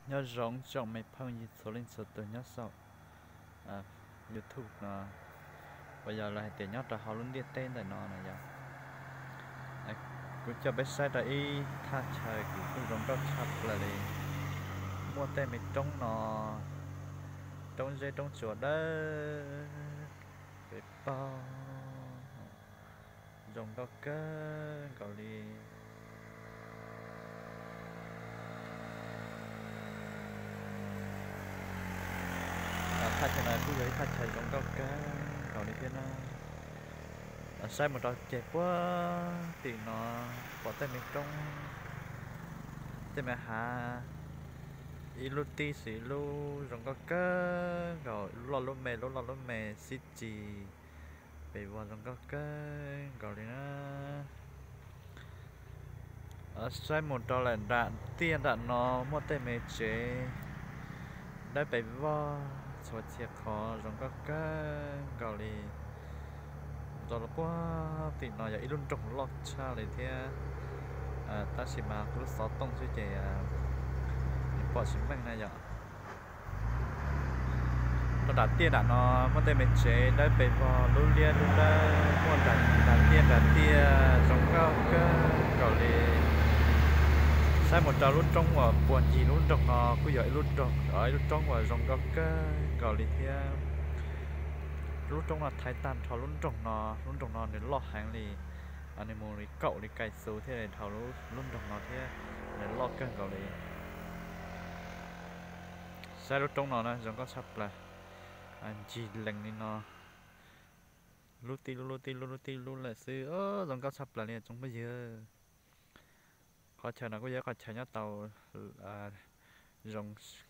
Nyob zoo tsoom me phooj ywg txhua leej txhua tus nyob saum YouTube no, uas yog lawv hais tias nyob rau hauv lub ntiaj teb ntawm no no yog. Kuv coj peb saib rau ib thaj chaw kuj zoo nkauj tshaj plaws li. Muaj tej me roob no, roob zeb roob tsuas dawb pes paug, zoo nkauj kawg nkaus li. Thaj chaw no kuj yog ib thaj chaw zoo nkauj kawg nkaus li thiab na. Saib mus rau ceg puag tim no pom tej me roob, tej me hav, ib lub tib si ib lub zoo nkauj kawg nkaus, lub loj lub me, lub loj lub me xib tsis, pes vog zoo nkauj kawg nkaus li na. Saib mus rau lawm nram tiaj nram no muaj tej me tsev dawb pes vog txhua txhia qhov zoo nkauj kawg nkaus li. Mus rau puag tim no yog ib lub nroog loj tshaj li thiab, tab sis mas kuv lub xov tooj xwb ces pom tsis meej na yom. Rau nram tiaj nram no muaj tej me tsev dawb pes vog lub liab lub dawb muaj nram tiaj nram tiaj zoo nkauj kawg nkaus li. Saib mus rau lub roob uas puag ncig lub nroog no kuj yog ib lub roob, ib lub roob uas zoo nkauj kawg nkaus li thiab. Lub roob no thaiv tag nrho lub nroog no, lub nroog no nws loj heev li, nws mus li kaum li kais xus thiaj li dhau lub nroog no thiab, nws loj kawg nkaus li. Saib lub roob no na zoo nkauj tshaj plaws, ncig lees li no, lub tib lub lub tib lub lub tib lub lawm xwb, zoo nkauj tshaj plaws li tsoom phooj ywg. Qhov chaw no kuj yog qhov chaw nyob tau zoo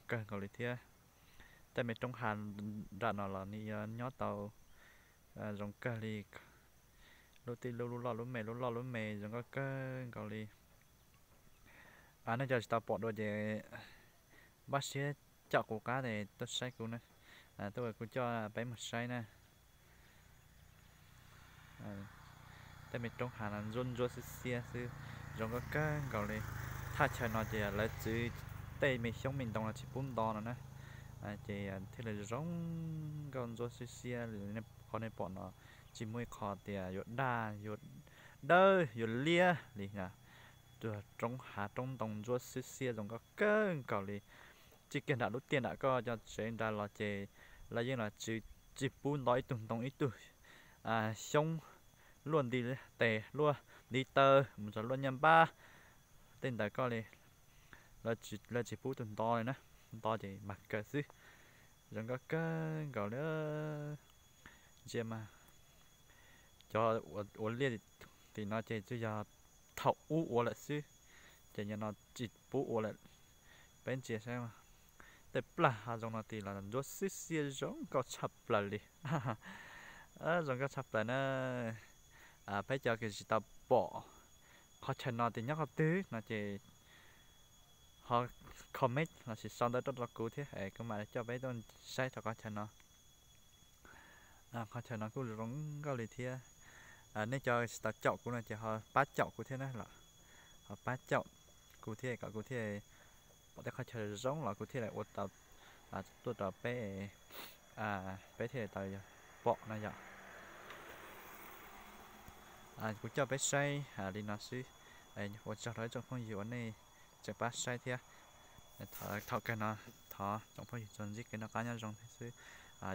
kawg nkaus li thiab. Tej me roob hav nram no los nws yuav nyob tau zoo kawg li. Lub tib lub lub loj lub me lub loj lub me zoo nkauj kawg nkaus li. Nej cov tsis tau pom dua ces npaj siab caum kuv qab es tuaj saib kuv na, tuaj kuv coj peb mus saib na. Tej me roob hav no ntsuab ntsuab xiab xiab xwb, zoo nkauj kawg nkaus li. Thaj chaw no ces lawv txwv tej me xyoob me ntoo no tsis pub nto no na, ces thiaj li zoo nkauj ntsuab xiab xiab li qhov nej pom no. Tsis muaj ib qho tias yuav daj yuav dawb yuav liab li. Roob hav roob ntoo ntsuab xiab xiab zoo nkauj kawg nkaus li. Txij kiag nram lub tiaj nram koj cov tsev nrad los ces lawv yeej los txwv tsis pub nto ib tug ntoo ib tug xyoob, luaj ntiv tes luaj ntiv taw mus txog luaj nyaj npab tej ntawd koj li, lawv tsis pub tus nto li na. Nto ces mag kawg xwb. Zoo nkauj kawg nkaus li. Ntsia mas, cov ua liaj tim no ces tsuas yog thaum ub ua lawm xwb, ces nyob no tsis pub ua lawm. Peb ntsia saib, tej plag hav zoov no tim los ntsuab xiab xiab zoo nkauj tshaj plaws li. Zoo nkauj tshaj plaws na. Peb cov kws tsis tau pom qhov chaw no tias nyob qhov twg no ces ho comment los sis sau ntawv tuaj rau kuv thiab es kuv mam li coj peb tuaj saib rau qhov chaw no. Qhov chaw no kuj zoo nkauj li thiab. Nej cov tsis tau caum kuv no ces ho pab caum kuv thiab na los, ho pab caum kuv thiab kom kuv thiaj pom tej qhov chaw zoo los kuv thiaj li ua tau tuaj rau peb, peb thiaj li tau pom no yom. Kuv coj peb saib li no xwb. Ua tsaug rau ib tsoom phooj ywg uas nej tseem pab saib thiab. Thaum kawg no thov tsoom phooj ywg tsuas ntsib kev noj qab nyob zoo thiab xwb.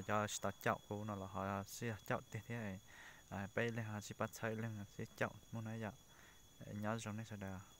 Cov tsis tau caum kuv no los ho sib caum tiag thiab. Peb leeg ho sib pab txhawb leeg sib caum mus na yom. Nyob zoo nej sawv daws.